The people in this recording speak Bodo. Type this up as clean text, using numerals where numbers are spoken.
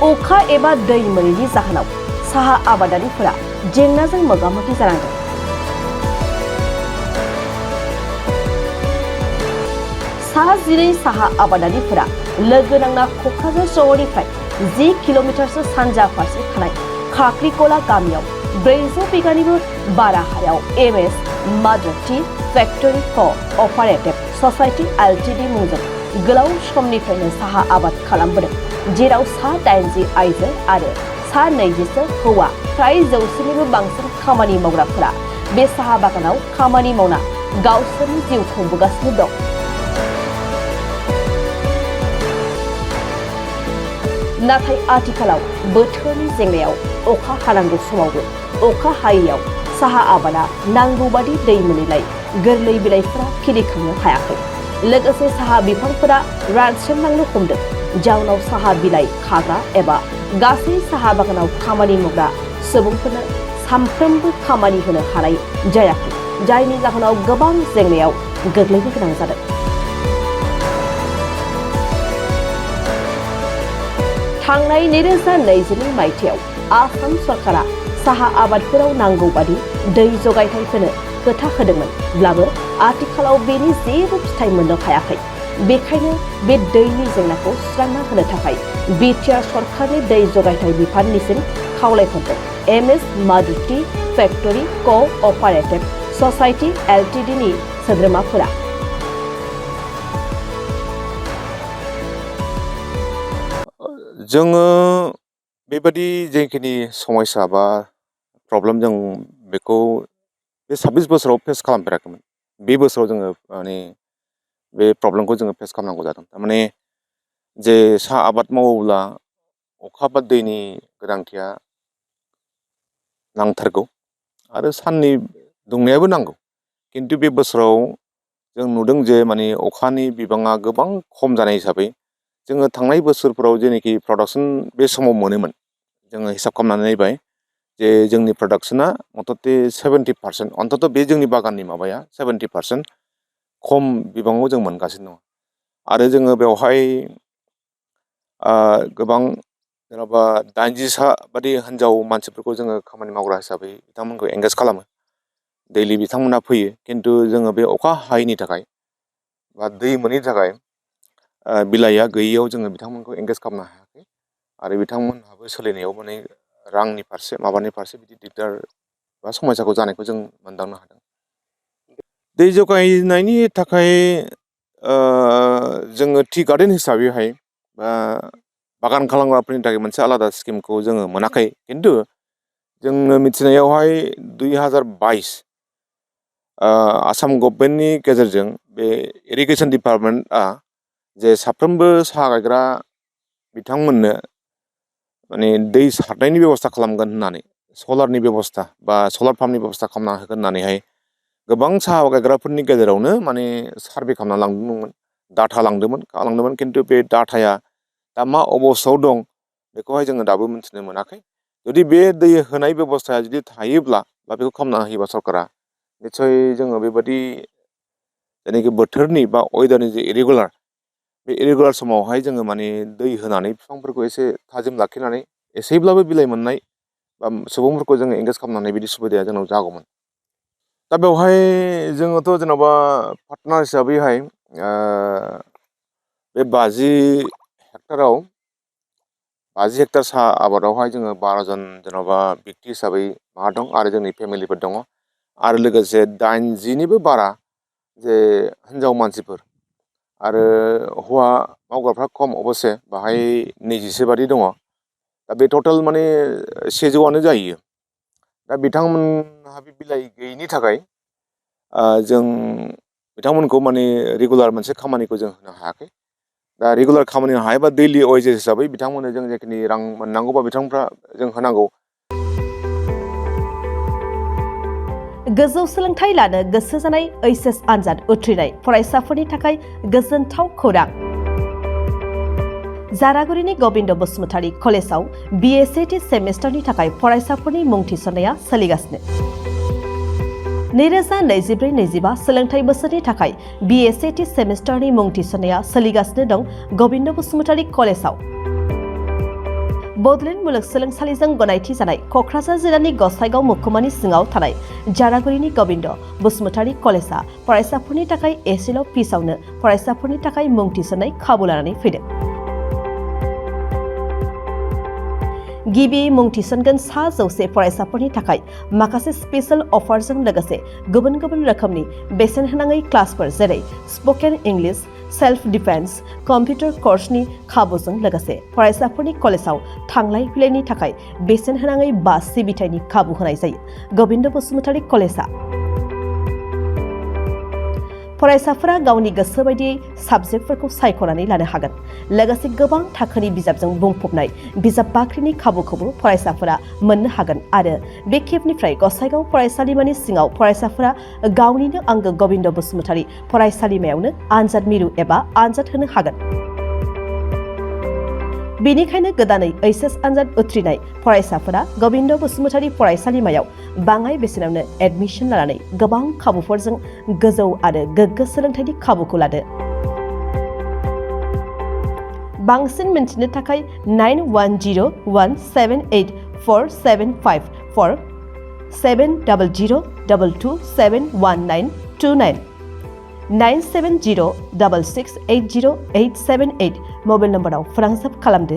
अखा एबा दै मोनैनि जाहोनाव साहा आबादारिफोरा जेंनाजों मोगा-मोगि जानांदों। सा 12 साहा आबादारिफोरा लोगो नांना क'क्राझार सहरनिफ्राय 10 किल'मिटारसो सानजा फारसे थानाय खाख्रिखला गामियाव 400 बिगानिबो बारा हायाव MS मादार टी फेक्टरी क'अपारेटिव ससाइटि LTD मुंजों गोलाव समनिफ्रायनो साहा आबाद खालामबोदों, जेराव सा 80 आइजो आरो सा 20 हौवा फ्राय 100निबो बांसिन खामानि मावग्राफोरा बे साहा बागानाव खामानि मावना गावसोरनि जिउ खुंबोगासिनो दं। नाथाय आथिखालाव बोथोरनि जेंनायाव अखा हानांगौ समावबो अखा हायैयाव साहा आबादा नांगौ बादि दै मोनैलाय गोरलै बिलाइफोरा खिलिखांनो हायाखै। लोगोसे साहा बिफांफोरा रानस्रेमलांनो हमदों, जाउनाव साहा बिलाइ खाग्रा एबा गासै साहा बागानाव खामानि मावग्रा सुबुंफोरनो सानफ्रोमबो खामानि होनो हानाय जायाखै, जायनि जाहोनाव गोबां जेंनायाव गोग्लैनो गोनां जादों। थांनाय 2022 मायथाइयाव आसाम सरकारा साहा आबादफोराव नांगौ बादि दै जगायथाय होनो खोथा होदोंमोनब्लाबो आथिखालाव बेनि जेबो फिथाइ मोननो हायाखै। बेखायनो बे दैनि जेंनाखौ सुस्रांना होनो थाखाय बिटिआर सरकारनि दै जगायथाय बिफाननिसिम खावलायहरदों MS मादार टी फेक्टरी क'अपारेटिव ससाइटि LTD नि सोद्रोमाफोरा। जोङो बेबादि जेखिनि समस्या बा प्रब्लेम जों बेखौ बे 26 बोसोराव फेस खालामफेराखैमोन। बे बोसोराव जोङो माने बे प्रब्लेमखौ जोङो फेस खालामनांगौ जादों। थारमाने जे साहा आबाद मावोब्ला अखा बा दैनि गोनांथिया नांथारगौ आरो साननि दुंनायाबो नांगौ। खिन्थु बे बोसोराव जों नुदों जे माने अखानि बिबाङा गोबां खम जानाय हिसाबै जोङो थांनाय बोसोरफोराव जेनोखि प्रडाक्सन बे समाव मोनोमोन, जोङो हिसाब खालामनानै नायबाय जे जोंनि प्रडाक्शना मथथे 70%, अन्तत बे जोंनि बागाननि माबाया 70% खम बिबाङाव जों मोनगासिनो दङ। आरो जोङो बेवहाय गोबां जेन'बा 80सा बादि हिनजाव मानसिफोरखौ जोङो खामानि मावग्रा हिसाबै बिथांमोनखौ एंगेज खालामो। दैलि बिथांमोना फैयो, खिन्थु जोङो बे अखा हायैनि थाखाय बा दै मोनैनि थाखाय बिलाइया गैयैयाव जोङो बिथांमोनखौ एंगेज खालामनो हायाखै आरो बिथांमोनहाबो सोलिनायाव माने रांनि फारसे माबानि फारसे बिदि दिगदार बा समस्याखौ जानायखौ जों मोनदांनो हादों। दै जगायनायनि थाखाय जोङो टि गार्डेन हिसाबैहाय बा बागान खालामग्राफोरनि थाखाय मोनसे आलादा स्किमखौ जोङो मोनाखै, खिन्थु जोंनो मिथिनायावहाय 2022 आसाम गभर्नमेन्टनि गेजेरजों बे इरिगेसन डिपार्टमेन्टआ जे साफ्रोमबो साहा गायग्रा बिथांमोननो माने दै सारनायनि बेब'स्था खालामगोन होननानै, सलारनि बेब'स्था बा सलार पाम्पनि बेब'स्था खालामना होगोन होननानैहाय गोबां साहा गायग्राफोरनि गेजेरावनो माने सार्भे खालामना लांदोंमोन, डाटा लांदोंमोन, खिन्थु बे डाटाया दा मा अबस्थायाव दं बेखौहाय जोङो दाबो मिथिनो मोनाखै। जुदि बे दै होनाय बेब'स्थाया जुदि थायोब्ला बा बेखौ खालामना होयोबा सरकारा, निस्सय जोङो बेबादि जेनाखि बोथोरनि बा वेदारनि जे इरेगुलार, बे इरेगुलार समावहाय जोङो माने दै होनानै बिफांफोरखौ एसे थाजिम लाखिनानै एसेब्लाबो बिलाइ मोननाय बा सुबुंफोरखौ जोङो एंगेज खालामनानै बिदि सुबिदाया जोंनाव जागौमोन। दा बेवहाय जोङोथ' जेन'बा पार्टनार हिसाबैहाय बे 50 हेक्टर साहा आबादावहाय जोङो 12 जन जेन'बा व्यक्ति हिसाबै माबा दं आरो जोंनि फेमिलिफोर दङ आरो लोगोसे 80निबो बारा जे हिनजाव मानसिफोर आरो हौवा मावग्राफ्रा खम अबस्से बाहाय 20सो बादि दङ। दा बे टटेल माने 100आनो जाहैयो। दा बिथांमोनहा बे बिलाइ गैयैनि थाखाय जों बिथांमोनखौ माने रेगुलार मोनसे खामानिखौ जों होनो हायाखै। दा रेगुलार खामानि हायाबा दैलि वेजेस हिसाबै बिथांमोननो जों जेखिनि रां मोननांगौ बा बिथांफ्रा जों होनांगौ। गोजौ सोलोंथाइ लानो गोसो जानाय HS आनजाद उथ्रिनाय फरायसाफोरनि थाखाय गोजोनथाव खौरां। जारागुरिनि गबिन्द बसुमतारी कलेजाव BSc सेमेस्टारनि थाखाय फरायसाफोरनि मुं थिसननाया सोलिगासिनो। 2024-25 सोलोंथाइ बोसोरनि थाखाय BSc सेमेस्टारनि मुं थिसननाया सोलिगासिनो दं गबिन्द बसुमतारी कलेजाव। बड'लेण्ड मुलुगसोलोंसालिजों गनायथि जानाय क'क्राझार जिल्लानि गसाइगाव महकुमानि सिङाव थानाय जारागुरिनि गबिन्द बसुमतारी कलेजआ फरायसाफोरनि थाखाय एसेल' फिसावनो फरायसाफोरनि थाखाय मुं थिसननाय खाबु लानानै फैदों। गिबि मुं थिसनगोन 100 फरायसाफोरनि थाखाय माखासे स्पेशल अफारजों लोगोसे गुबुन गुबुन रोखोमनि बेसेन होनाङै क्लासफोर जेरै spoken English, self defence, computer कर्सनि खाबुजों लोगोसे फरायसाफोरनि कलेजाव थांलाय फैलायनि थाखाय बेसेन होनाङै बास सिबिथायनि खाबु होनाय जायो। गबिन्द बसुमतारी कलेजआ फरायसाफोरा गावनि गोसो बायदियै साबजेक्टफोरखौ सायख'नानै लानो हागोन। लोगोसे गोबां थाखोनि बिजाबजों बुंफबनाय बिजाब बाख्रिनि खाबुखौबो फरायसाफोरा मोननो हागोन आरो बे खेबनिफ्राय गसाइगाव फरायसालिमानि सिङाव फरायसाफोरा गावनिनो आंगो गबिन्द बसुमतारी फरायसालिमायावनो आनजाद मिरु एबा आनजाद होनो हागोन। बेनिखायनो गोदानै HS आनजाद उथ्रिनाय फरायसाफोरा गबिन्द बसुमतारी फरायसालिमायाव बाङाय बेसेनावनो एडमिसन लानानै गोबां खाबुफोरजों गोजौ आरो गोग्गो सोलोंथाइनि खाबुखौ लादो। बांसिन मिन्थिनो थाखाय 9101784754 7002271929 97066808878 मबाइल नम्बराव फोनांजाब खालामदो।